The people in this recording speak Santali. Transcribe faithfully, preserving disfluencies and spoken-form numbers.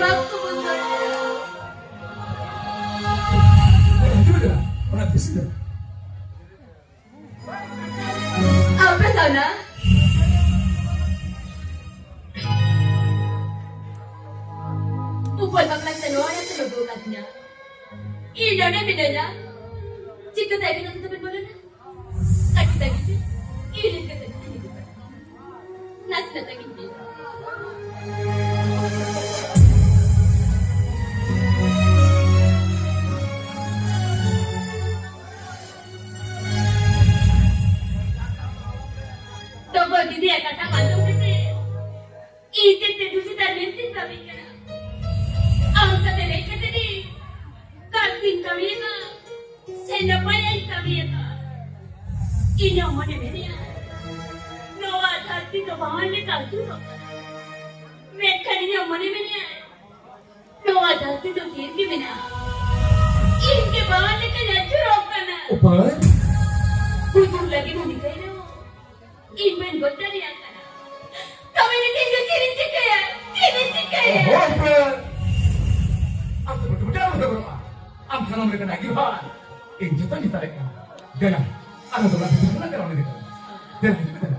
ᱵᱟᱠᱚ ᱵᱚᱫᱚᱞ᱾ ᱦᱤᱡᱩᱜ ᱢᱮ, ᱚᱱᱟ ᱵᱮᱥᱤ ᱫᱚ᱾ ᱟᱯᱮ ᱥᱟᱣᱱᱟ᱾ ᱩᱯᱟᱹᱞ ᱵᱟᱯᱞᱟ ᱥᱮ ᱱᱚᱣᱟ ᱨᱮ ᱥᱮ ᱵᱟᱹᱵᱩ ᱠᱟᱹᱠᱤᱱᱟ᱾ ᱤᱧ ᱱᱚᱰᱮ ᱢᱤᱱᱟᱹᱧᱟ᱾ ᱪᱤᱠᱟᱹᱛᱮ ᱟᱹᱵᱤᱱ ᱟᱹᱛᱩ ᱛᱮᱵᱤᱱ ᱵᱚᱞᱚᱱᱟ? ᱛᱟᱹᱠᱤ ᱛᱟᱹᱠᱤ ᱛᱮ ᱤᱧ ᱞᱮᱠᱟ ᱛᱮ ᱤᱧ ᱦᱤᱡᱩᱜ ᱠᱟᱱᱟ᱾ ᱱᱟᱥᱮᱱᱟᱜ ᱛᱟᱹᱠᱤ ᱛᱮ᱾ ᱰᱚᱜᱚᱨ ᱫᱤᱫᱤᱭᱟᱜ ᱠᱟᱛᱷᱟ ᱟᱸᱡᱚᱢ ᱠᱟᱛᱮ ᱤᱧ ᱛᱮ ᱛᱮ ᱫᱩᱥᱤ ᱛᱟᱨ ᱢᱮᱱᱛᱮᱧ ᱠᱟᱹᱢᱤ ᱠᱟᱱᱟ᱾ ᱟᱢ ᱥᱟᱛᱮ ᱞᱟᱹᱭ ᱠᱟᱛᱮ ᱜᱮ ᱠᱟᱹᱢᱤᱧ ᱠᱟᱹᱢᱤᱭᱮᱫᱟ᱾ ᱥᱮ ᱱᱟᱯᱟᱭᱟᱜ ᱤᱧ ᱠᱟᱹᱢᱤᱭᱮᱫᱟ᱾ ᱤᱧᱟᱹᱜ ᱢᱚᱱᱮ ᱢᱮᱱᱮᱜᱼᱟ, ᱱᱚᱣᱟ ᱫᱷᱟᱹᱨᱛᱤ ᱫᱚ ᱵᱟᱦᱟᱱ ᱞᱮᱠᱟ ᱟᱹᱪᱩᱨᱚᱜ ᱠᱟᱱᱟ᱾ ᱢᱮᱱᱠᱷᱟᱱ ᱤᱧᱟᱹᱜ ᱢᱚᱱᱮ ᱢᱮᱱᱮᱜᱼᱟ, ᱱᱚᱣᱟ ᱫᱷᱟᱹᱨᱛᱤ ᱫᱚ ᱛᱷᱤᱨ ᱜᱮ ᱢᱮᱱᱟᱜᱼᱟ᱾ ᱤᱧ ᱜᱮ ᱵᱟᱦᱟᱱ ᱞᱮᱠᱟᱧ ᱟᱹᱪᱩᱨᱚᱜ ᱠᱟᱱᱟ᱾ ᱚᱠᱚᱭ? ᱜᱩᱡᱩᱜ ᱞᱟᱹᱜᱤᱫ ᱦᱚᱸ ᱱᱤᱠᱟᱹᱭ ᱨᱮᱦᱚᱸ ᱤᱧ ᱵᱟᱹᱧ ᱜᱚᱡ ᱫᱟᱲᱮᱭᱟᱜ ᱠᱟᱱᱟ᱾ ᱛᱚᱵᱮ ᱱᱤᱛ ᱤᱧ ᱫᱚ ᱪᱮᱫ ᱤᱧ ᱪᱤᱠᱟᱹᱭᱟ? ᱪᱮᱫ ᱤᱧ ᱪᱤᱠᱟᱹᱭᱟ? ᱚᱦᱚ, ᱦᱟᱯᱮ! ᱟᱢ ᱫᱚ ᱵᱩᱴᱟᱹ ᱵᱩᱴᱟᱹ ᱟᱞᱚᱢ ᱵᱚᱛᱚᱨᱚᱜᱼᱟ᱾ ᱟᱢ ᱥᱟᱱᱟᱢ ᱞᱮᱠᱟᱱᱟᱜ ᱜᱮ ᱵᱷᱟᱨ᱾ ᱤᱧ ᱡᱚᱛᱚᱧ ᱦᱟᱛᱟᱣᱮᱫ ᱠᱟᱱᱟ᱾ ᱫᱮᱞᱟ, ᱟᱞᱚ ᱫᱚ ᱵᱟᱝ ᱦᱤᱡᱩᱜ ᱠᱟᱱᱟ, ᱫᱮᱞᱟ, ᱩᱱᱤ ᱫᱚ᱾ ᱫᱮᱞᱟ, ᱦᱤᱡᱩᱜ ᱢᱮ, ᱫᱮᱞᱟ᱾